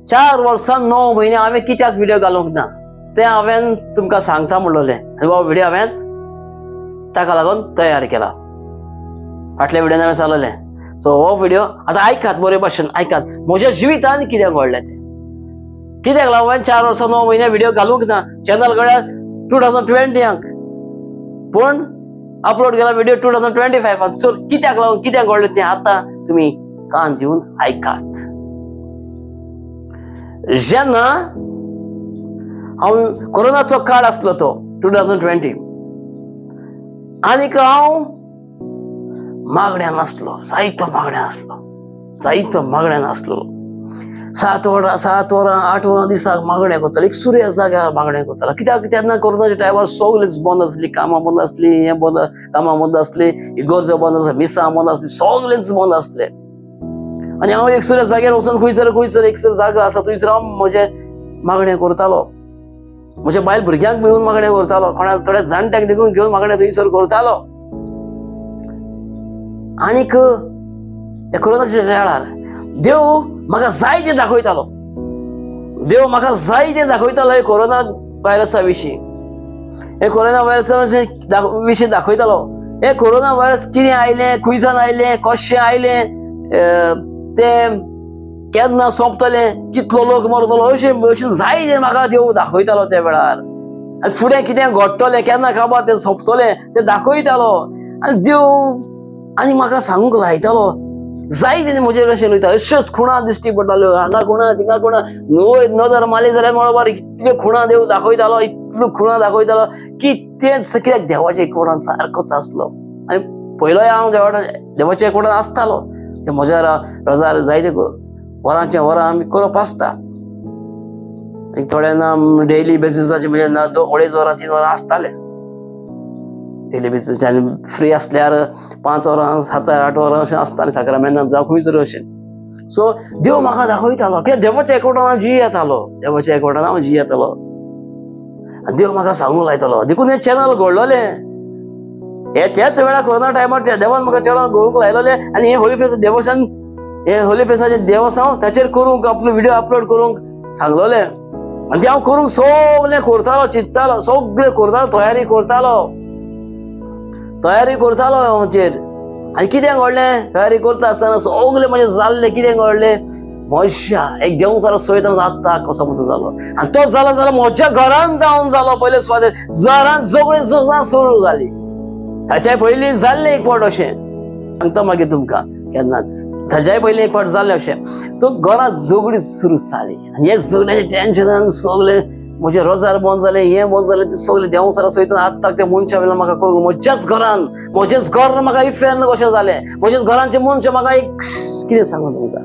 4 वर्सां 9 म्हयने हांवें कित्याक व्हिडियो घालूंक ना तें हांवें तुमकां सांगता म्हणलोलें आनी हो व्हिडियो हांवें ताका लागून तयार केला. फाटल्या व्हिडियोन हांवें सांगलेलें. सो हो व्हिडियो आतां आयकात, बरे भाशेन आयकात म्हज्या जिवितान कितें घडलें तें. कित्याक लागून हांवें 4 वर्सां 9 म्हयने व्हिडियो घालूंक ना. चॅनल घडल्या 2020 पूण अपलोड केला व्हिडियो 2025. सो कित्याक लागून कित्याक घडलें तें आतां तुमी कान दिवन आयकात. जेन्ना हांव कोरोनाचो काळ आसलो तो 2020 आनीक हांव मागण्यान आसलो, जायतो मागण्यान आसलो, जायतो मागण्यान आसलो. 7 वरां 7 वरां 8 वरां दिसाक मागण्या करतालो, एक सुर्या जाग्यार मागण्या करतालो. कित्याक तेन्ना कोरोनाच्या टायमार सगळीच बंद आसली, कामां बंद आसली, हें बंद, कामां बंद आसली, इगर्जो बंद आसली, मिसां बंद आसली, सगळेच बंद आसले. आनी हांव एक सुर्या जाग्यार वचून खंयसर खंयसर एक सुर्या जागा आसा थंयसर हांव म्हजें मागणें करतालो. म्हज्या बायल भुरग्यांक घेवन मागणें करतालो, कोणा थोड्या जाणट्यांक देखून घेवन मागणें थंयसर करतालो. आनीक ह्या कोरोनाच्या वेळार देव म्हाका जाय तें दाखयतालो, देव म्हाका जाय तें दाखयतालो हे कोरोना व्हायरसा विशीं, हे कोरोना व्हायरसा विशीं दाखयतालो. हे कोरोना व्हायरस कितें आयलें, खंयच्यान आयलें, कशें आयलें, तें केन्ना सोंपतलें, कितलो लोक मरतलो, अशें अशें जाय तें म्हाका देव दाखयतालो त्या वेळार. आनी फुडें कितें घडटलें, केन्ना खबर तें सोंपतलें तें दाखयतालो. आनी देव आनी म्हाका सांगूंक लायतालो जाय तें म्हजेर अशें उलयतालो. अश्योच खुणा दिश्टी पडटाल्यो, हांगा खुणा थिंगा खुणा, न्हय नदर मारली जाल्यार मळबार इतल्यो खुणा देव दाखयतालो, इतल्यो खुणा दाखयतालो की तेंच कित्याक देवाच्या एकवटान सारकोच आसलो. आनी पयलोय हांव देवाच्या एकवटान आसतालो. ते म्हज्या रोजार जायते वरांचे वरां आमी करप आसता. थोड्या ना डेली बेसिसाचे म्हणजे ना 2-2.5 वरां 3 वरां आसताले डेली बेसिसाचे. आनी फ्री आसल्यार 5 वरां 7-8 वरां अशें आसतालें साक्रामेंतान जावं खंयसर अशें. सो देव म्हाका दाखयतालो कित्याक देवाच्या एकवटान हांव जियेतालो, देवाच्या एकवटान हांव जियेतालो. आनी देव म्हाका सांगूंक लायतालो. देखून हें चॅनल घडलोलें हे त्याच वेळार कोरोना टायमार देवान म्हाका चॅनल घडोवंक लायलोलें. आनी हें होली फेस्त देवोशन, हे होली फेस्ताचें देवसांव ताचेर करूंक आपलो व्हिडियो अपलोड करूंक सांगलोलें. आनी तें हांव करूंक सगळें करतालो, चिंततालो, सगळें करतालो, तयारी करतालो, तयारी करतालो हाचेर. आनी कितें घडलें, तयारी करता आसतना सगळें म्हजें जाल्लें. कितें घडलें, म्हज्या एक देंवचारा सयत आत्ता कसो म्हजो जालो. आनी तो जालो जाल्यार म्हज्या घरान डावन जालो. पयले सुवातेर घरान सगळीं जोजां सुरू जाली. ताच्या पयलीं जाल्लें एक फावट अशें सांगता मागीर तुमकां केन्नाच. ताच्याय पयलीं एक फावट जाल्लें अशें, तो घरां झगडी सुरू जाली. आनी हे झगड्याच्या टेन्शनान सगळें म्हजें रोजार बंद जालें, हें बंद जालें, तें सगळें देंवचारा सयत आत्ताक त्या मनशा वयल्यान म्हाका करूंक म्हज्याच घरान, म्हजेंच घर म्हाका इफेर्न कशें जालें. म्हजेच घरांचे मनशां म्हाका एक कितें सांगू तुमकां,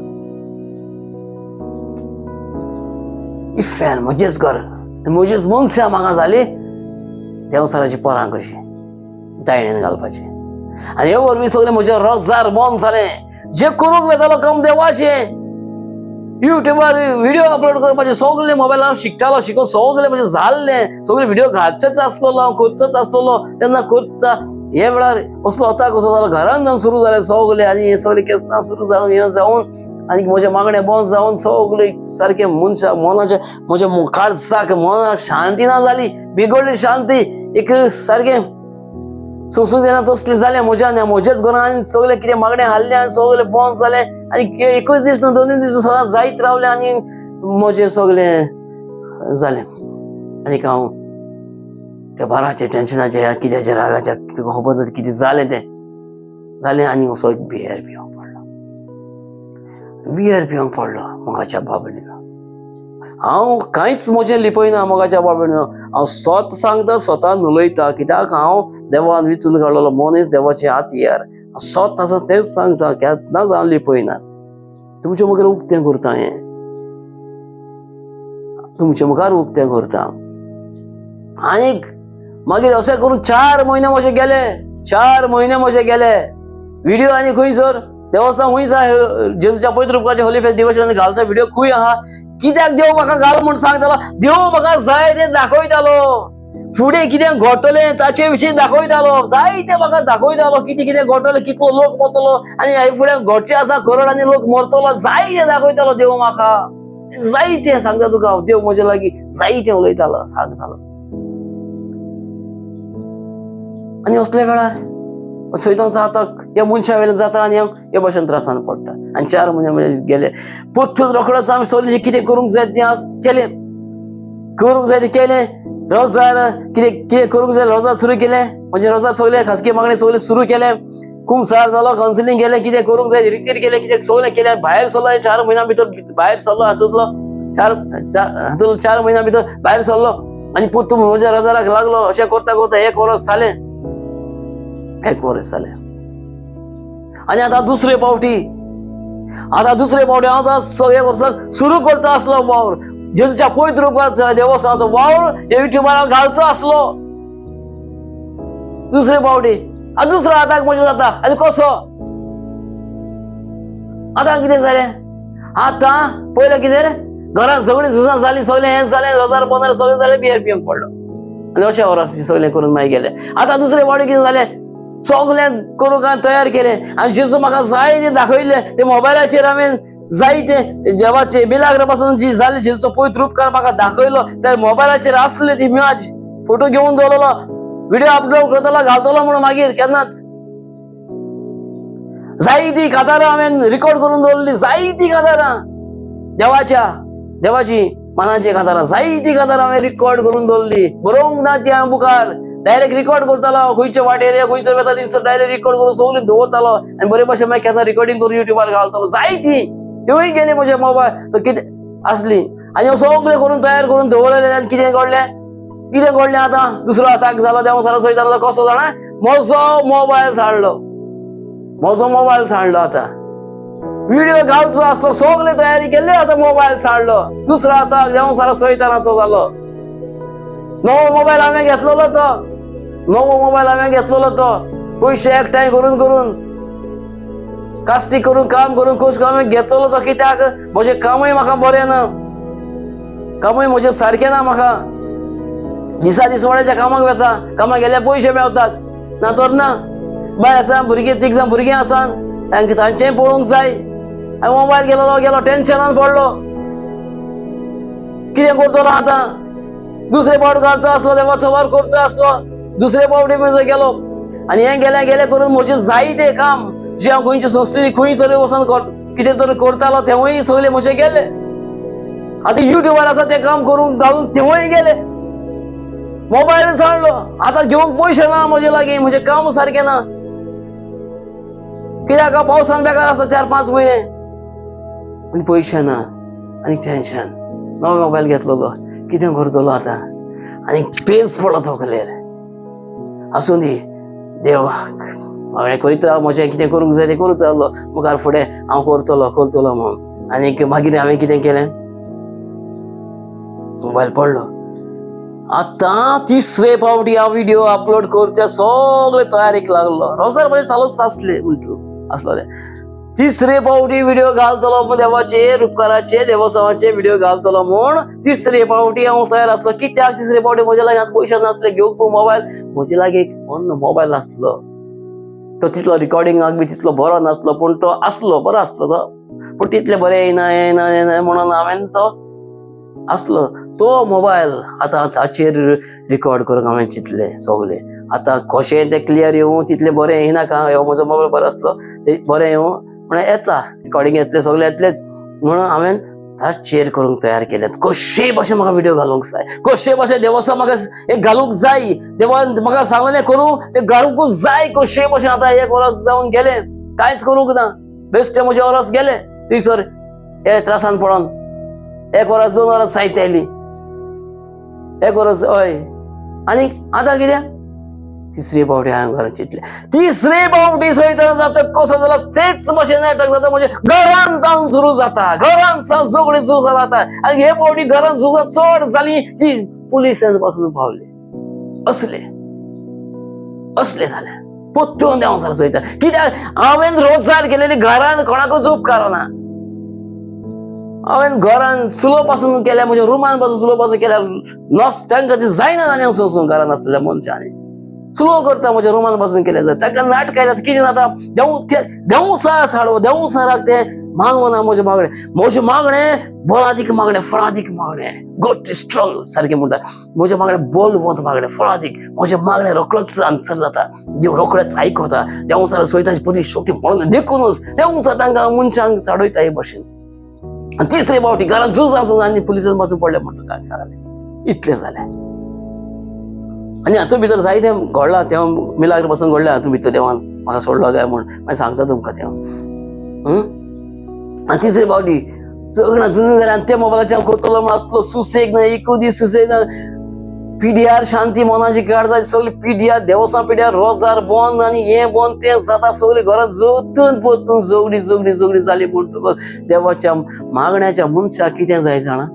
इफेर्न म्हजेंच घर, म्हजेच मनशां म्हाका जाली देंवचाराची परां कशी दायणेन घालपाचें. आनी हे वरवीं सगळें म्हजें रोजार बंद जालें. जे करूंक वेतालो काम देवाचें, युट्यूबार व्हिडियो अपलोड करपाचें सगळें मोबायलार शिकतालो, शिकून सगळें म्हजें जाल्लें. सगळे व्हिडियो घालचेच आसलेलो हांव, करचोच आसलेलो तेन्ना करता. हे वेळार असलो अताक कसो जालो, घरान जावन सुरू जालें सगळें. आनी हें सगळें केसनां सुरू जावन हें जावन आनी म्हजें मागणें बंद जावन सगळें सारकें मनशा मनाचें म्हज्या काळजाक मनाक शांती ना जाली, बिगडली शांती. एक सारकें सोंसूंक येना तसलें जालें म्हज्यान. म्हज्याच घरान आनी सगळें कितें मागणें हाडलें आनी सगळें बंद जालें. आनी एकूच दीस न्हू, 2 दीस सदां जायत रावलें आनी म्हजें सगळें जालें. आनीक हांव त्या भाराच्या टेन्शनाच्या कित्याच्या रागाच्या तुका खबर ना कितें जालें तें जालें. आनी असो एक बियर पिवंक पडलो, बियर पिवंक पडलो मोगाच्या बाबडीन. हांव कांयच म्हजें लिपयना मोगाच्या बाबडीन. हांव स्वता सांगता, स्वता उलयता. कित्याक हांव देवान विचून काडलेलो मनीस, देवाचे हातयार. स्वता आसा तेंच सांगता, केन्नाच हांव लिपयना. तुमचे मुखार उक्तें करता, हें तुमचे मुखार उक्तें करता. आनीक मागीर अशें करून 4 म्हयने म्हजे गेले, 4 म्हयने म्हजे गेले. व्हिडियो आनी खंयसर देवस्थान खंयच आहा, जेजूच्या पवित्र उपकाराचे होली फेस्त डिवोशन घालचो व्हिडियो खंय आहा. कित्याक देव म्हाका घाल म्हूण सांगतालो, देव म्हाका जाय तें दाखयतालो, फुडें कितें घडटलें ताचे विशीं दाखयतालो, जायते म्हाका दाखयतालो कितें कितें घडटलें, कितलो लोक मरतलो आनी ह्या फुडें घडचें आसा करोडांनी लोक मरतलो, जायते दाखयतालो देव म्हाका. जायतें सांगता तुका हांव, देव म्हज्या लागीं जायतें उलयतालो, सांगतालो. आनी असल्या वेळार सैतानाचो हाताक ह्या मनशा वेल्यान जाता आनी हांव हे भशेन त्रासान पडटा. आनी 4 म्हयने म्हणजे गेले परतून रोखडोच आमी सगळें कितें करूंक जाय तें आज केलें, करूंक जाय तें केलें. रोजार कितें कितें करूंक जाय रोजार सुरू केलें, म्हणजे रोजार सगळें खासगी मागणें सगळें सुरू केलें. कुमसार जालो, कावन्सिलींग केलें, कितें करूंक जाय रितीर केलें, कितें सगळें केलें. भायर सरलो 4 म्हयन्या भितर, भायर सरलो हातूंतलो हातूंतलो 4 म्हयन्या भितर भायर सरलो आनी परतून म्हज्या रोजाराक लागलो. अशें करता करता 1 वर्स जालें, 1 वर्स जालें. आनी आतां दुसरे फावटी, आतां दुसरे फावटी हांव आतां 1 वर्सान सुरू करचो आसलो वावर, जेजूच्या पवित्र रुपाचो देवस्थानाचो वावर युट्यूबार हांव घालचो आसलो दुसरे फावटी. आनी दुसरो हाताक म्हज्या जाता आनी कसो आतां कितें जालें, आतां पयलें कितें जालें, घरांत सगळीं झुजां जालीं, सगळें हें जालें, रोजार पोंदार सगळें जालें, बियर पिवंक पडलो आनी अशें वर्स सगळें करून मागीर गेलें. आतां दुसरे फावटी कितें जालें, सगळें करूंक हांवें तयार केलें आनी जेजू म्हाका जाय तें दाखयलें. ते मोबायलाचेर हांवें जाय तें देवाचे मिलाग्रा पासून जी जाली जेजूचो पवित्र उपकार म्हाका दाखयलो. त्या मोबायलाचेर आसले ती इमेज, फोटो घेवन दवरलो, व्हिडिओ अपलोड करतलो घालतलो म्हणून मागीर केन्नाच. जायती कातारां हांवें रिकॉर्ड करून दवरली, जायती कातारां देवाच्या, देवाची मनाची कातारां, जायती कातारां हांवें रिकॉर्ड करून दवरली. बरोवंक ना ती हांवें बुकार, डायरेक्ट रिकॉर्ड करतालो, खंयचे वाटेर खंयचो वता थंयसर डायरेक्ट रिकॉर्ड करून सगळी दवरतालो आनी बरे भशेन मागीर केन्ना रिकॉर्डिंग करून युट्यूबार घालतालो. जायती त्योय गेली म्हजे मोबायल तो कितें आसली आनी सगळें करून तयार करून दवरलें. आनी कितें घडलें, कितें घडलें आतां दुसरो हाताक जालो देव सारो सयतालो कसो जाणा, म्हजो मोबायल सांडलो, म्हजो मोबायल सांडलो. आतां व्हिडिओ घालचो आसलो, सगळें तयारी केल्ली, आतां मोबायल सांडलो. दुसरो हाताक देव सारो सयतानाचो जालो. नवो मोबायल हांवें घेतलेलो तो, नवो मोबायल हांवें घेतलेलो तो पयशे एकठांय करून करून कास्ती करून काम करून कस हांवें घेतलेलो तो. कित्याक म्हजें कामूय म्हाका बरें ना, कामूय म्हजें सारकें ना. म्हाका दिसा दिसवाड्याच्या कामाक वता, कामाक गेल्यार पयशे मेवतात, ना तर ना. बाय आसा, भुरगीं 3 जाण भुरगीं आसा, तांकां तांचेंय पळोवंक जाय. हांवें मोबायल गेलो गेलो, टेन्शनान पडलो, कितें करतलो आतां. दुसरे फावट घालचो आसलो, देवाचो वावर करचो आसलो, दुसरे फावटी म्हजो गेलो. आनी हें गेलें गेलें करून म्हजें जायतें काम जे हांव खंयचे संस्थेन खंय वचोन कितें तरी करतालो तेवूय सगळें म्हजें गेलें. आतां युट्यूबार आसा तें काम करूंक घालून तेवूय गेलें. मोबायल सांडलो, आतां घेवंक पयशे ना म्हजे लागीं, म्हजें काम सारकें ना. कित्याक पावसान बेकार आसा 4-5 म्हयने आनी पयशे ना आनी टेन्शन. नवो मोबायल घेतलेलो, कितें करतलो आतां आनी पेज पडलो तकलेर. आसूं दी देवाक मागणें करीत राव, म्हजें कितें करूंक जाय तें करीत रावलो, मुखार फुडें हांव करतलो करतलो म्हणून. आनी मागीर हांवें कितें केलें, मोबायल पडलो. आतां तिसरे फावटी हांव व्हिडिओ अपलोड करच्या सगळे तयारीक लागलो. रोजार म्हजें चालूच आसले म्हणटू आसलोले. तिसरे फावटी व्हिडिओ घालतलो म्हूण देवाचे उपकाराचे देवस्वाचे व्हिडिओ घालतलो म्हूण तिसरे फावटी हांव तयार आसलो. कित्याक तिसरे फावटी म्हज्या लागीं आतां पयशे नासले घेवंक मोबायल. म्हजे लागीं एक मोबायल आसलो, तो तितलो रिकॉर्डिंगाक बी तितलो बरो नासलो, पूण तो आसलो, बरो आसलो तो, पूण तितले बरें येयना येयना येयना म्हणून हांवें तो आसलो तो मोबायल आतां ताचेर रिकॉर्ड करूंक हांवें चिंतलें सगळें. आतां कशें तें क्लियर येवं तितलें बरें येयनाका, हो म्हजो मोबायल बरो आसलो ते बरें येवं म्हणल्यार येता, रिकॉर्डिंग येतलें सगळें येतलेंच म्हणून हांवें ताचेर करूंक तयार केलें. कशें भशेन म्हाका व्हिडिओ घालूंक जाय, कशें भशेन देवस्वाम म्हाका हें घालूंक जाय, देवान म्हाका सांगलें करूं तें घालूंकूच जाय कशें भशेन. आतां 1 वर्स जावन गेलें, कांयच करूंक ना, बेश्टें म्हजें वर्स गेलें थंयसर हे त्रासान पडोन. 1 वर्स 2 वर्स जायत आयली, 1 वर्स हय. आनी आतां कितें तिसरे फावटी हांवें घरांत चिंतलें. तिसरे फावटी सयतना जाता कसो जालो तेच भशेन नाटक जाता, म्हणजे घरांत जावन सुरू जाता, घरांत सगळीं झुजां जाता. आनी हे फावटी घरांत झुजां चड जाली ती पुलिसान पासून पावली. असले असले जाले पोत्तून देंव सर सयता. कित्याक हांवें रोजार केलेली घरांत कोणाकूच उपकारना. हांवें घरान सुलो पासून केल्या, म्हज्या रुमान पासून सुलो पासून केल्या, नस तांकां जायना जाल्यार सोंसूंक घरान आसलेल्या मनशांनी स्लो करता म्हज्या रुमान पासून केल्या जाय. तांकां नाटकां येतात कितें जाता, देंव देंवसार हाडो, देंवसाराक ते मागवना म्हजें मागणें. म्हजें मागणें बळादीक मागणें, फळादीक मागणें, गॉड स्ट्रॉंग सारकें म्हणटा. म्हजें मागणें बलवंत मागणें, फळादीक. म्हजें मागणें रोखडोच आन्सर जाता, देव रोखडेच आयकता. देंवचार सयताची पदी शक्ती म्हणून देखूनच देंवचार तांकां मनशांक चाडयता हे भशेन. आनी तिसरे फावटी घरांत झूज आसून आनी पुलिसान पासून पडले म्हणटा काय सांगलें, इतलें जालें. आनी हातूंत भितर जायतें घडलां, तें मिलाग्र पासून घडलें हातूंत भितर देवान म्हाका सोडलो काय म्हूण मागीर सांगता तुमकां तें. आनी तिसरे फावटी सगळ्यां झुजून जालें आनी त्या मोबायलाचेर हांव करतलो म्हूण आसलो सुसेग ना, एकूय दीस सुसेग ना. पिड्यार शांती मनाची काळजाची सगळी पिड्यार, देवसां पिड्यार, रोजार बंद आनी हें बंद तें जाता, सगळी घरां जोतून परतून झगडी झगडी झगडी जाली. म्हणटकच देवाच्या मागण्याच्या मनशाक कितें जाय जाणा?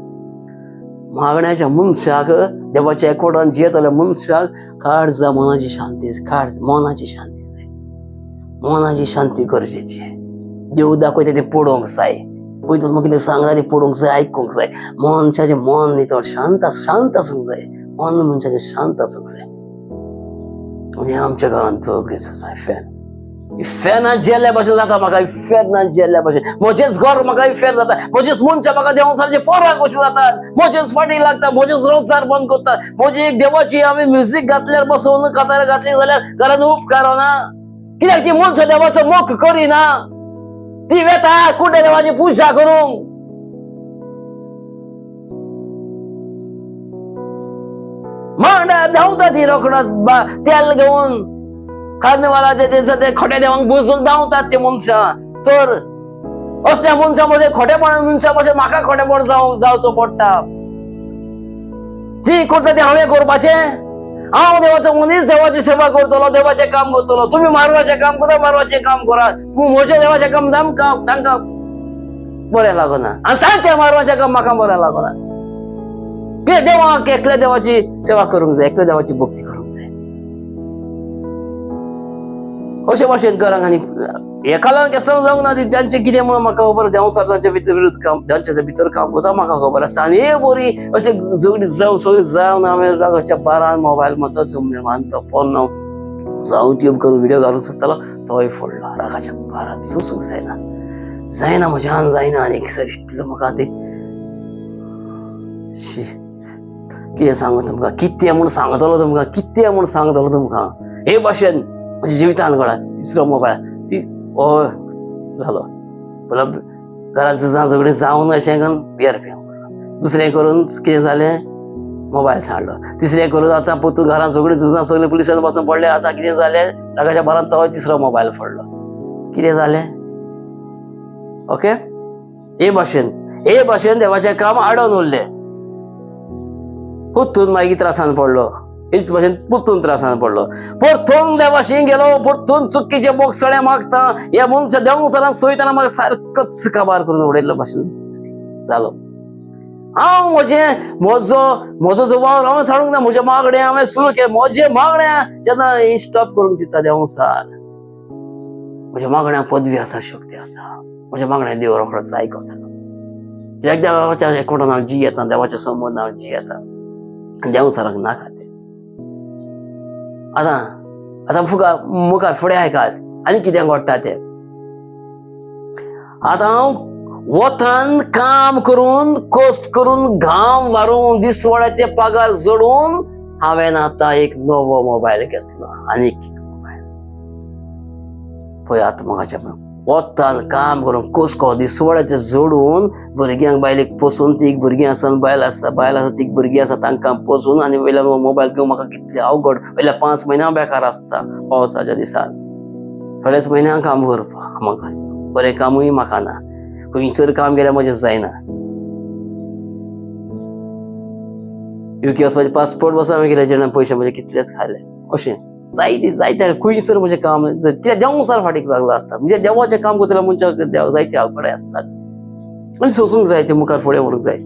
मागण्याच्या मनशाक, देवाच्या एकवटान जियेतल्या मनशाक काळजा मनाची शांती, काळज मनाची शांती जाय. मनाची शांती गरजेची. देव दाखयता तें पळोवंक जाय, पळय तुका कितें सांगता तें पळोवंक जाय, आयकूंक जाय. मनशाचें मन नितळ शांत शांत आसूंक जाय, मन मनशाचें शांत आसूंक जाय. आनी आमच्या घरांत सगळें जाय. फॅन इफेर्ना जेल्ल्या भशेन जाता म्हाका, इफेर्ना जेल्ल्या भशेन. म्हजेंच घर म्हाका इफेर्न जाता, म्हजेच मनशां म्हाका देंवचाराचे पोरां कशीं जातात, म्हजेच फाटी लागता, म्हजेच रोजगार बंद करतात, म्हजी एक देवाची हांवें म्युजीक घातल्यार बसोवन कातार घातली जाल्यार घरान उपकारना. कित्याक ती मनशां देवाचो मोग करिना, ती वेता कुड्ड्या देवाची पुजा करूंक. मांडार धांवता ती रोखडोच तेल घेवन कार्निवालाचे दिसा ते खोट्या देवांक बसून धांवतात ते मनशां. तर असल्या मनशां मदें खोटेपणान मनशां भशेन म्हाका खोटेपण जावचो पडटा. ती करता तें हांवें करपाचें? हांव देवाचो मनीस, देवाची सेवा करतलो, देवाचें काम करतलो. तुमी मारवाचें काम करता, मारवाचें काम करात, पूण म्हजें देवाचें काम तांकां बरें लागना आनी तांचें मारवाचें काम म्हाका बरें लागना. कितें देवाक एकल्या देवाची सेवा करूंक जाय, एकल्या देवाची भक्ती करूंक जाय. अशे भाशेन घरांक आनी एकाला केसरांव जावंक ना तांचें कितें म्हणून म्हाका खबर. देंवचाराच्या भितर विरुद्ध काम, तांच्या भितर काम करता म्हाका खबर आसा. आनी हे बरी अशें झगडी जावं सगळीं जावन हांवें रागाच्या बारान मोबायल म्हजो जमनीर मानतो पोन्नो जावं ट्यूब करून व्हिडियो घालूंक सोदतालो, तोय फोडलो. रागाच्या बारान सोसूंक जायना, जायना म्हज्यान जायना. आनी सर इतलो म्हाका तें कितें सांगू तुमकां, कितें म्हूण सांगतलो तुमकां, कितें म्हूण सांगतलो तुमकां. हे भाशेन म्हज्या जिवितान घडा. तिसरो मोबायल ती हय जालो घरांत झुजां झगडीं जावन अशें करून बियर पिवंक पडलो. दुसरें करून कितें जालें, मोबायल सांडलो. तिसरें करून आतां परतून घरांत सगळीं झुजां सगळीं पुलिसान पासून पडले. आतां कितें जालें, रागाच्या बारान तोय तिसरो मोबायल फोडलो. कितें जालें? ओके, हे भाशेन हे भाशेन देवाचें काम आडोवन उरलें. परतून मागीर त्रासान पडलो, हेच भाशेन परतून त्रासान पडलो. परतून देवाशी गेलो, परतून चुकीचे बोगसणे मागता. ह्या मनशा देंवचारान सोयतना म्हाका सारकोच काबार करून उडयल्लो भाशेन जालो. हांव म्हजें म्हजो म्हजो जो वावर हांवें साडूंक ना, म्हजें मागणें हांवें सुरू केलें. म्हजें मागणें जेन्ना स्टॉप करूंक चिंत्ता देंवचार, म्हज्या मागण्या पदवी आसा, शक्ती आसा, म्हज्या मागण्या देव रोखडोच आयकता. कित्याक देवाच्या एकवटान हांव जियेता, देवाच्या संबंद हांव जियेता, देंवचाराक नाका तें. आतां आतां फुका मुखार फुडें आयकात आनी कितें घडटा तें. आतां हांव वतान काम करून कश्ट करून घाम वारून दिसवाड्याचे पगार जोडून हांवें आतां एक नवो मोबायल घेतलो. आनी एक मोबायल पळय आतां म्हाका वतान काम करून कश्ट करून दिसवाड्याचे जोडून भुरग्यांक बायलेक पोसून, तीग भुरगीं आसा, बायल आसा, बायल आसा, तीग भुरगीं आसा, तांकां पोसून आनी वयल्यान मोबायल घेवन म्हाका कितलें अवघड. वयल्या 5 म्हयने हांव बेकार आसता पावसाच्या दिसान, थोड्याच म्हयन्यांक काम करपाक म्हाका आसता, बरें कामूय म्हाका ना, खंयसर काम केल्यार म्हजें जायना. युके वचपाचें पासपोर्ट बसून हांवें केलें, जेन्ना पयशे म्हजे कितलेच खाले. अशें जायते जायते खंयसर म्हजें काम कित्याक देंवचार फाटीक लागलो आसता. म्हणजे देवाचें काम करतल्या मनशाक देव जायते अवघड आसतात आनी सोसूंक जाय, ते मुखार फुडें व्हरूंक जाय.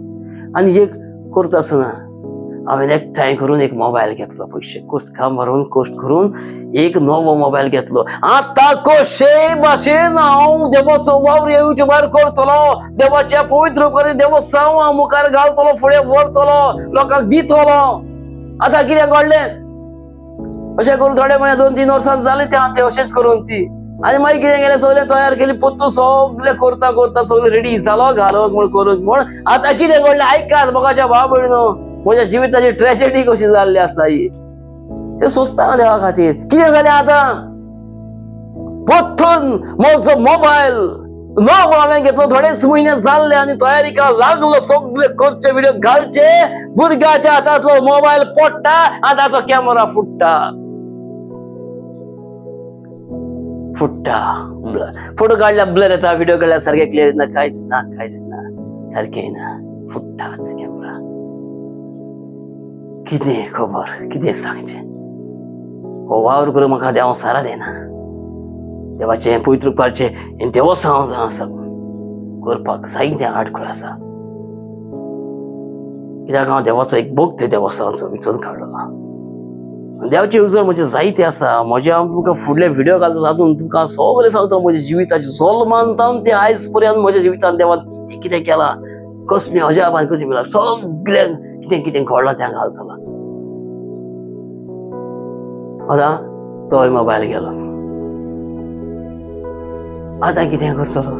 आनी एक करता आसतना हांवें एकठांय करून एक मोबायल घेतलो, पयशे कश्ट काम मारून कश्ट करून एक नवो मोबायल घेतलो. आतां कशे भाशेन हांव देवाचो वावर युट्यूबार करतलो, देवाच्या पवित्र करून देवस्तांव हांव मुखार घालतलो, फुडें व्हरतलो, लोकांक दितलो. आतां कितें घडलें, अशें करून थोडे म्हयने 2-3 वर्सां जालीं तें अशेंच करून ती आनी मागीर कितें केलें, सगळें तयार केली, पोत्तू सगळें करता करता सगळें रेडी जालो, घालोवंक म्हूण करूंक म्हूण. आतां कितें घडलें आयकात मोगाच्या भाव भयणीनो, म्हज्या जिविताची ट्रेजेडी कशी जाल्ली आसा ही, तें सोंसता देवा खातीर. कितें जालें आतां, परतून म्हजो मोबायल नवो हांवें घेतलो, थोडेच म्हयने जाल्ले आनी तयारीका लागलो, सगळे करचे व्हिडिओ घालचे, भुरग्याच्या हातांतलो मोबायल पडटा आनी ताचो कॅमेरा फुट्टा फुट्टा. फोटो काडल्यार ब्लर येता, व्हिडिओ काडल्यार सारके क्लियर ना, कांयच ना, कांयच ना, सारकें ना, फुट्टात कॅमेरा. कितें खबर, कितें सांगचें, हो वावर करूंक म्हाका देव सारा दिना. देवाचें पवित्र उपकारचें हें देवस्थान जावन आसा करपाक जायतें आडखळ आसा, कित्याक हांव देवाचो एक भक्त देवस्थानाचो विचून काडलो. देवाची येवजण म्हजी जायती आसा. म्हज्या हांव तुमकां फुडले व्हिडिओ घालता तातूंत तुमकां सगळें सांगता म्हज्या जिविताची जल्मांतावन ते आयज पर्यंत म्हज्या जिवितान देवान कितें कितें केलां, कसलीं अजापान कशीं मेळ्ळां, सगळें कितें कितें घडलां तें घालतलो. आतां तोय मोबायल गेलो, आतां कितें करतलो,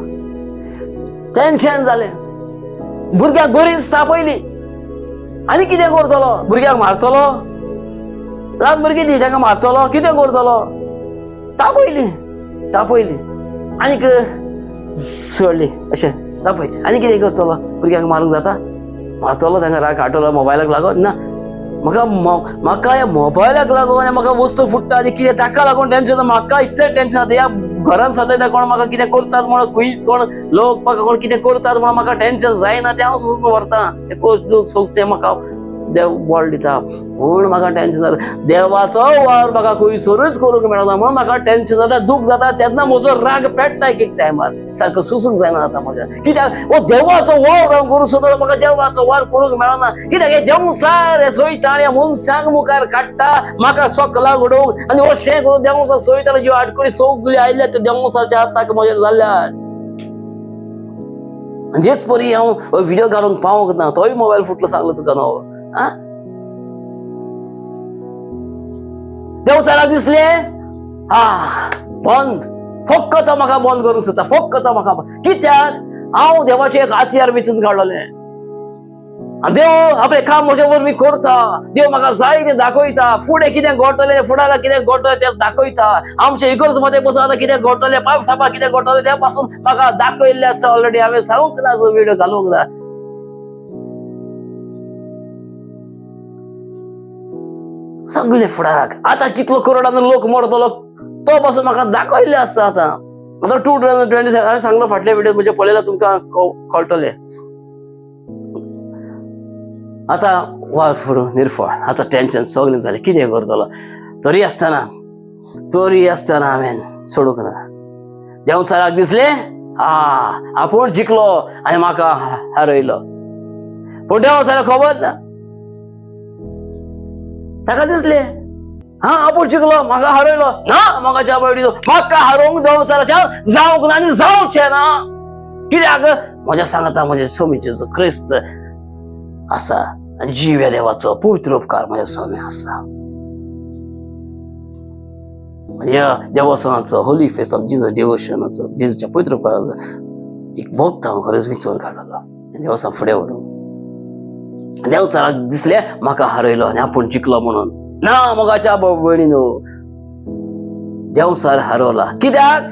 टेन्शन जालें. भुरग्याक बरी सापयली आनी कितें करतलो, भुरग्याक मारतलो, ल्हान भुरगीं ती तांकां मारतलो, कितें करतलो, तापयली तापयली आनीक सोडली अशें तापयली आनी कितें करतलो, भुरग्यांक मारूंक जाता, मारतलो तांकां राग काडटलो मोबायलाक लागून ना. म्हाका म्हाका ह्या मोबायलाक लागून म्हाका वस्तू फुट्टा आनी कितें ताका लागून टेन्शन, म्हाका इतलें टेन्शन जाता. ह्या घरान सदां कोण म्हाका कितें करतात म्हणून, खंयच कोण लोक म्हाका कोण कितें करतात म्हणून म्हाका टेन्शन जायना, तें हांव सोंसून व्हरता. तें कोश दुख सोंसचें म्हाका देव बळ दिता, म्हूण म्हाका टेन्शन जाता. देवाचो वावर म्हाका खंयसरूच करूंक मेळना म्हणून म्हाका टेन्शन जाता, दूख जाता. तेन्ना म्हजो राग पेट्टा एक एक टायमार, सारको सोंसूंक जायना जाता म्हाका. कित्याक हो देवाचो वावर हांव करूंक सोदता, म्हाका देवाचो वावर करूंक मेळना. कित्याक हे देंवचार हे सोयता ह्या मनशांक मुखार काडटा म्हाका सकला उडोवंक, आनी अशें करून देंवचार सोयता ज्यो आडखळी सगळ्यो आयल्या त्यो देंवचारच्या हाताक म्हजेर जाल्ल्यात. आनी तेच परी हांव व्हिडिओ घालूंक पावूंक ना, तोय मोबायल फुटलो सांगलो तुका नवो. देवचाराक दिसले हा बंद, फक्त म्हाका बंद करूंक सोदता, फक्त म्हाका. कित्याक हांव देवाचें एक हातयार वेंचून काडलेलें आनी देव आपलें काम म्हजे वरवीं करता. देव म्हाका जाय तें दाखयता, फुडें कितें घडटलें, फुडाराक कितें घडटलें तें दाखयता. आमचे इगर्ज मदें बसून आतां कितें घडटलें, पाप सापा कितें घडटलें तें पासून म्हाका दाखयल्लें आसा ऑलरेडी. हांवें सांगूंक ना, व्हिडिओ घालूंक ना. सगळे फुडाराक आतां कितलो करोडांनी लोक मरतलो तो पासून म्हाका दाखयल्लें आसा. आतां आतां 2027 हांवें सांगलो फाटल्या व्हिडियो म्हजे पळयल्यार तुमकां कळटलें. आतां वार फुडूं निर्फळ, आतां टेन्शन सगळें जालें, कितें करतलो. तरी आसतना तरी आसतना हांवें सोडूंक ना. देंवचाराक दिसलें हा आपूण जिखलो आनी म्हाका हारयलो, पूण देंवचाराक खबर ना. ताका दिसलें हा आपूण जिखलो म्हाका हारयलो ना, म्हाका आवडलो, म्हाका हारोवंक देंवचाराच्या जावंक ना आनी जावचें ना. कित्याक म्हज्या सांगता म्हज्या स्वामी जेजू क्रिस्त आसा आनी जिव्या देवाचो पवित्र उपकार म्हज्या स्वामी आसा. ह्या देवस्थानाचो होली फेस ऑफ जिजस डिवोशनाचो जेजूच्या पवित्र उपकाराचो एक भक्त हांव खरेंच विचून काडलो देवस्थान फुडें व्हरूंक. देंवचाराक दिसलें म्हाका हारयलो आनी आपूण जिखलो म्हणून. ना मोगाच्या भयणीनो, देंवचार हारवला. कित्याक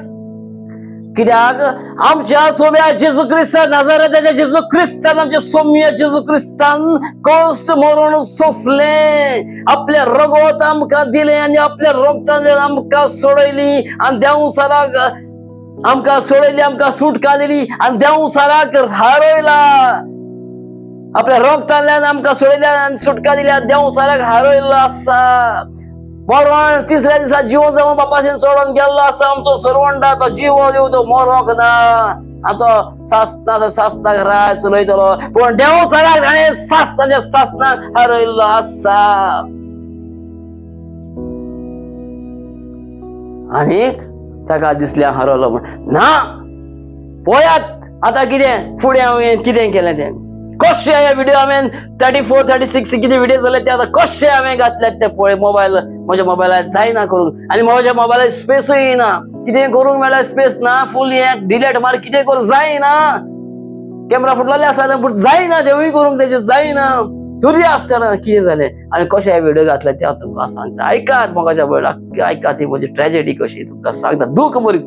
कित्याक आमच्या सोम्या जेजू क्रिस्तान, नाजाराच्या जेजू क्रिस्तान, आमच्या सोम्या जेजू क्रिस्तान कश्ट मरण सोंसलें, आपल्या रगत आमकां दिलें आनी आपल्या रगतान आमकां सोडयली आनी देंवचाराक आमकां सोडयली, आमकां सुटका दिली आनी देंवचाराक हारयला. आपल्या रगतांतल्यान आमकां सोडयल्या आनी सुटका दिल्या, देंवचाराक हारयल्लो आसा. मरण तिसऱ्या दिसा जीव जावन बापासून सोडून गेल्लो आसा आमचो सर्वंडा, तो जीव दिव तो मरोंक ना. आतां सासना सासनाक राज चलयतलो, पूण देंवचाराक ताणें सासनाच्या सासनाक हारयल्लो आसा. आनीक ताका दिसलें हारवलो म्हण ना. पळयात आतां कितें फुडें हांवें कितें केलें तें. कशे हे व्हिडिओ हांवें 34 36 कितें व्हिडिओ जाले ते आतां कशे हांवें घातल्यात ते पळय. मोबायल म्हज्या मोबायलार जायना करूंक आनी म्हज्या मोबायलार स्पेसूय येना. कितें करूंक मेळ्ळ्यार स्पेस ना, फूल हें डिलेट मार, कितें करूं जायना. कॅमेरा फुटलेले आसा पूण जायना, तेवूय करूंक तेजें जायना. तरी आसतना कितें जालें आनी कशें हे व्हिडिओ घातले ते हांव तुमकां सांगता. आयकात मोगाच्या भयणाक, आयकात ही म्हजी ट्रेजेडी कशी तुमकां सांगता. दूख बरी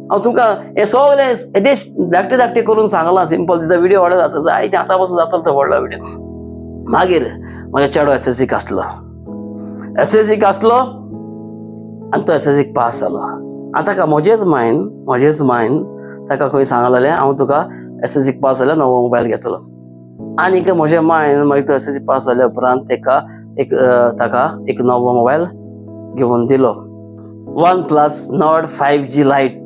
हांव तुमकां हें सगळें येदेश धाकटे धाकटे करून सांगलां. सिंपल तिचो व्हिडिओ व्हडलो जाता जाय ते आतां पासून जातलो तो व्हडलो व्हिडिओ. मागीर म्हजो चेडो एसएससीक आसलो, एसएससीक आसलो आनी तो एसएससीक पास जालो. आतां ताका म्हजेच मायन ताका खंय सांगलेलें हांव तुका एसएससीक पास जाल्यार नवो मोबायल घेतलो. आनीक म्हज्या मायन मागीर तो एसएससी पास जाल्या उपरांत ताका एक नवो मोबायल घेवन दिलो. OnePlus Nord 5G Lite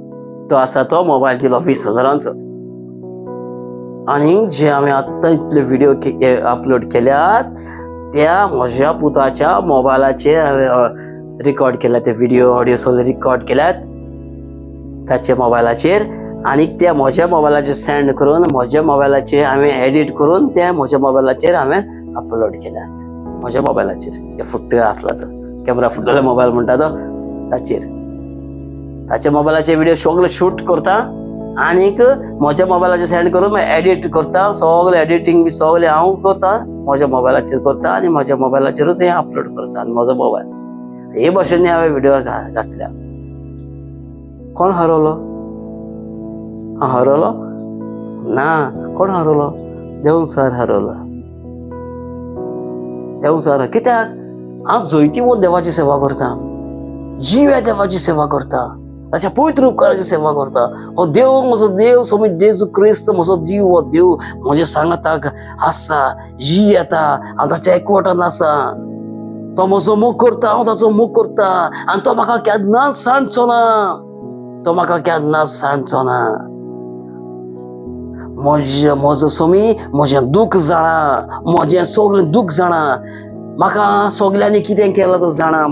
तो आसा तो मोबायल दिलो 20,000. आनी जे हांवें आत्तां इतले व्हिडिओ अपलोड केल्यात त्या म्हज्या पुताच्या मोबायलाचेर हांवें रिकॉर्ड केल्या ते व्हिडिओ ऑडियो सगळे रिकॉर्ड केल्यात ताच्या मोबायलाचेर. आनी त्या म्हज्या मोबायलाचेर सेंड करून म्हज्या मोबायलाचेर हांवें एडिट करून त्या म्हज्या मोबायलाचेर हांवें अपलोड केल्यात. म्हज्या मोबायलाचेर जे फुट्टे आसला तो कॅमेरा फुटलेलो मोबायल म्हणटा तो ताचेर ताच्या मोबायलाचे व्हिडिओ सगळे शूट करता आनीक म्हज्या मोबायलाचेर सेंड करून एडिट करता. सगळे एडिटींग बी सगळे हांव करता, म्हज्या मोबायलाचेर करता आनी म्हज्या मोबायलाचेरूच हें अपलोड करता. आनी म्हजो मोबायल हे भशेन हांवें व्हिडिओ घातल्या. कोण हरवलो? हांव हरवलो ना. कोण हरवलो? देवसर हरवलो. देवसर कित्याक? हांव जोयती वत देवाची सेवा करता, जिव्या देवाची सेवा करता, ताच्या पवित्र उपकाराची सेवा करता. हो देव म्हजो देव सोमी जेजू क्रिस्त म्हजो जीव, हो देव म्हज्या सांगाताक आसा, जी येता, हांव ताच्या एकवटान आसा. तो म्हजो मोग करता, हांव ताचो मोग करता आनी तो म्हाका केन्नाच सांडचो ना, तो म्हाका केन्नाच सांडचो ना. म्हजो सोमी म्हजें दूख जाणा, म्हजें सगळें दूख जाणा. म्हाका सगल्यांनी कितें केलां तो जाणा,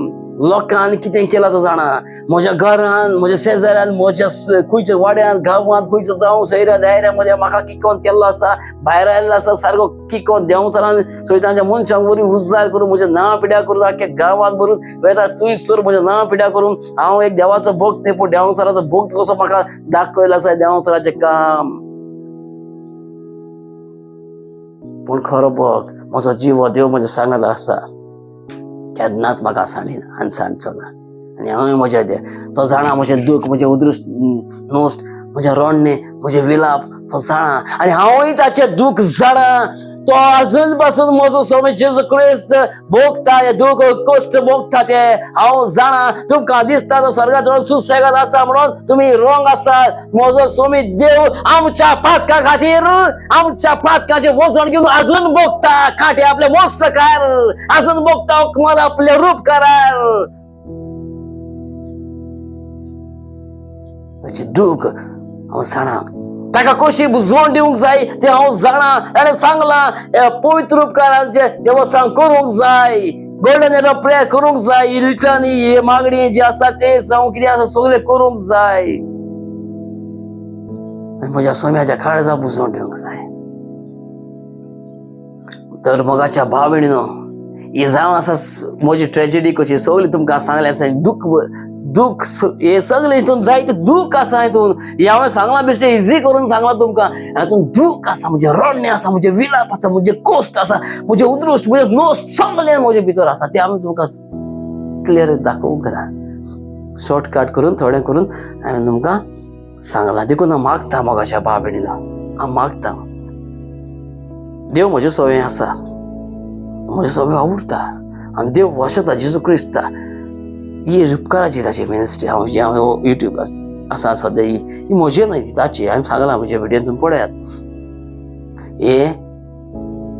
लोकांनी कितें केलां तो जाणा. म्हज्या घरान, म्हज्या शेजाऱ्यान, म्हज्या खंयच्या वाड्यान, गांवांत, खंयच्या जावं सैऱ्या दायऱ्या मध्ये म्हाका किकोन केल्लो आसा, भायर आयिल्लो आसा, सारको किकोन देंवचारान सैतांच्या मनशांक वरी उजार करून म्हजें नांव पिड्या करून आख्या गांवांत भरून वेता थंयसर म्हजें नांव पिड्या करून हांव एक देवाचो भक्त न्ही पूण देंवचाराचो भक्त कसो म्हाका दाखयलो आसा देंवचाराचें काम. पूण खरो भक्त म्हजो जीव हो देव म्हज्या सांगात आसा, केन्नाच म्हाका सांडिना आनी सांडचो ना. आनी हांवूय म्हज्या तो जाणा म्हजें दूख, म्हजें उदृश्ट नोस्ट, म्हजें रडणें, म्हजें विलाप तो जाणा आनी हांवूय ताचें दूख जाणा. तो अजून पासून म्हजो स्वामी जेजू क्रिस्त भोगता, हे दूख कश्ट भोगता ते हांव जाणा. तुमकां दिसता तो स्वर्गाचो सुसेगाद आसा म्हणून तुमी रोंग आसात. म्हजो स्वामी देव आमच्या पातका खातीर आमच्या पातकाचें वजन घेवन अजून भोगता, कांटे आपले मोस्तकार अजून भोगता, कुमार आपले रूपकार. ताची दूख हांव जाणा, ताका कशी बुजवण दिवंक जाय तें हांव जाणा. ताणें सांगलां पवित्र उपकारांचें देवस्थान करूंक जाय, गोल्डन एरा प्रेयर करूंक जाय, ही लिटनी ही मागणी जी आसा ते जावं कितें आसा सगळें करूंक जाय आनी म्हज्या सोम्याच्या काळजा बुजवण दिवंक जाय. तर मोगाच्या भाव भयणीनो, ही जावन आसा म्हजी ट्रेजेडी कशी सगळी तुमकां सांगलें आसा. दुःख दुःख हे सगळें हितून जायते दुःख आसा हितून. हें हांवें सांगलां बेश्टें इजी करून सांगलां तुमकां. हातून दुःख आसा, म्हजें रडणें आसा, म्हजें विलाप आसा, म्हजें कश्ट आसा, म्हजें उद्रुश्ट, म्हजें नोस सगळें म्हजे भितर आसा. तें हांवें तुमकां क्लियर दाखोवंक ना, शॉर्टकट करून थोडें करून हांवें तुमकां सांगलां. देखून हांव मागता मोगाच्या भाव भयणीनो, हांव मागता देव म्हजें सोवें आसा, म्हजें सोवें वावुरता आनी देव वशता जेजू क्रिस्ता. ही उपकाराची ताची मिनिस्ट्री. हांव जी हांव युट्यूब आसा सद्या ही म्हजी न्हय ताची. हांवें सांगलां म्हज्या व्हिडियोन तुमी पळयात. हे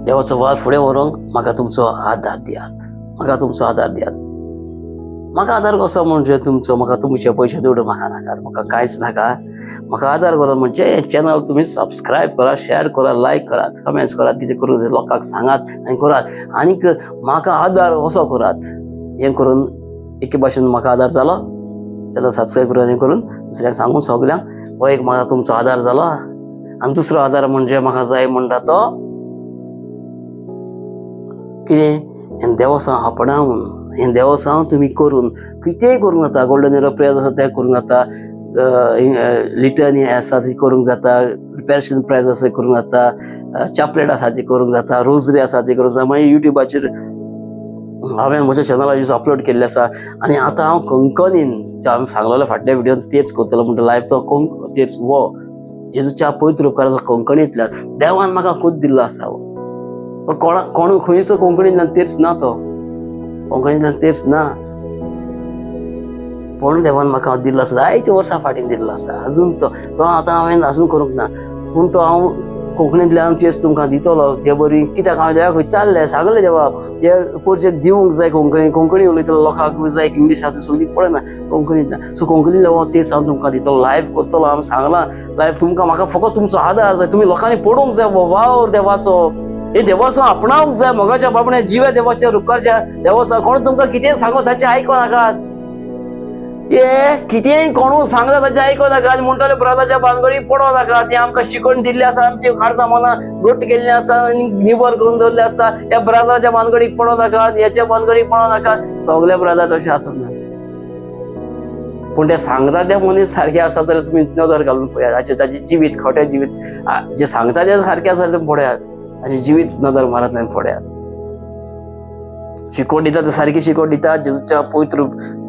देवाचो वावर फुडें व्हरूंक म्हाका तुमचो आदार दियात, म्हाका तुमचो आदार दियात. म्हाका आदार कसो म्हणजे तुमचो, म्हाका तुमचे पयशे दुडू म्हाका नाकात, म्हाका कांयच नाका. म्हाका आदार करा म्हणजे हें चॅनल तुमी सबस्क्रायब करात, शेअर करात, लायक करात, कमेंट्स करात, कितें करूंक जाय लोकांक सांगात आनी करात. आनीक म्हाका आदार असो करात, हें करून एके भाशेन म्हाका आदार जालो. चॅनल सबस्क्रायब करून हें करून दुसऱ्यांक सांगून सगल्यांक हो एक म्हाका तुमचो आदार जालो. आनी दुसरो आदार म्हणजे म्हाका जाय म्हणटा तो कितें हें देवसांव आपणावन, हें देवसांव तुमी करून कितेंय करूंक जाता. गोल्डन इरा प्रेयर्स आसा तें करूंक जाता, लिटनी आसा ती करूंक जाता, पॅशन प्रायज आसा करूंक जाता, चॅपलेट आसा ती करूंक जाता, रोजरी आसा ती करूंक जाता. मागीर युट्यूबाचेर हांवें म्हज्या चॅनलाचेर अपलोड केल्लें आसा. आनी आतां हांव कोंकणीन हांवें सांगलेलें फाटल्या व्हिडियोन तेच करतलो म्हणटा लायव तो तेच हो जेजूच्या पवित्र उपकाराचो कोंकणींतल्यान देवान म्हाका खूद दिल्लो आसा. हो कोणा कोण खंयचो कोंकणींतल्यान तेच ना, तो कोंकणींतल्यान तेच ना, पूण देवान म्हाका दिल्लो आसा, जायते वर्सां फाटीं दिल्लो आसा. अजून तो तो आतां हांवें अजून करूंक ना, पूण तो हांव कोंकणींतल्यान तेच तुमकां दितलो ते बरी. कित्याक हांवें देवाक विचारलें, सांगलें देवाक हे पोरचेक दिवंक जाय कोंकणी, कोंकणी उलयतलो लोकांक जाय, इंग्लीश आसा सगळी पळयना कोंकणींतल्यान. सो कोंकणींतल्यान हो तेच हांव तुमकां दितलो, लायव करतलो. हांवें सांगलां लायव तुमकां, म्हाका फकत तुमचो आदार जाय, तुमी लोकांनी पडूंक जाय वावर देवाचो, हे देवाचो आपणावंक जाय. मोगाच्या बाबण्या जिव्या देवाच्या रुखाच्या देवाचो कोण तुमकां कितें सांगो ताचें आयको नाकात, ते कितेंय कोणू सांगता ताचें आयको नाका. आनी म्हणटले ब्रदाच्या भानगडी पडो नाका, ते आमकां शिकवण दिल्ली आसा, आमची खारसां मनां घट केल्ली आसा आनी निबर करून दवरल्ले आसा. ह्या ब्रदाच्या भानगडीक पडो नाका, ह्याच्या भानगडीक पडो नाका. सगल्या ब्रदार तशें आसना, पूण ते सांगता ते मनीस सारके आसा जाल्यार तुमी नदर घालून पळयात. हाचें ताचें जिवीत, खोटें जिवीत जे सांगता ते सारकें आसा जाल्यार तुमी पळयात, ताचें जिवीत नदर मारात आनी पळयात. शिकवण दिता ते सारकी शिकवण दिता, जेजूच्या पवित्र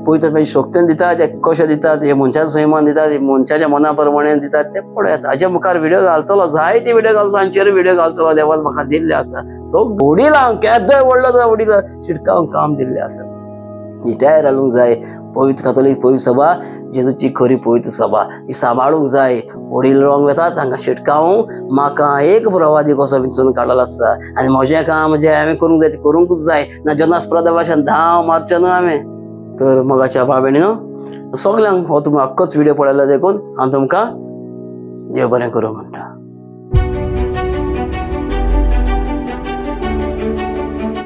पवित्र शक्तीन दिता, ते कशें दितात, हे मनशाच्या सैमान दितात, हे मनशाच्या मना प्रमाणे दितात ते पळयात. हाच्या मुखार व्हिडियो घालतलो, जायते व्हिडियो घालतलो, हांचेर व्हिडियो घालतलो. देवान म्हाका दिल्ले आसा, सो वडील हांव केदोय व्हडलो वडील शिटकावंक काम दिल्लें आसा. रिटायर घालूंक जाय पवित्र कातोलीक पवित्र सभा, जेजूची खरी पवित्र सभा ही सांबाळूंक जाय. वडील रंग वेता तांकां शिटकावूंक म्हाका एक प्रवादी कसो विंचून काडलेलो आसा. आनी म्हजें काम जें हांवें करूंक जाय तें करूंकूच जाय ना जेन्ना स्पर्धा भाशेन धांव मारचें न्हू हांवें. तर मोगाच्या भाव भयणीनो सगल्यांक हो तुमकां अख्खोच व्हिडियो पळयलो देखून हांव तुमकां देव बरें करूं म्हणटा.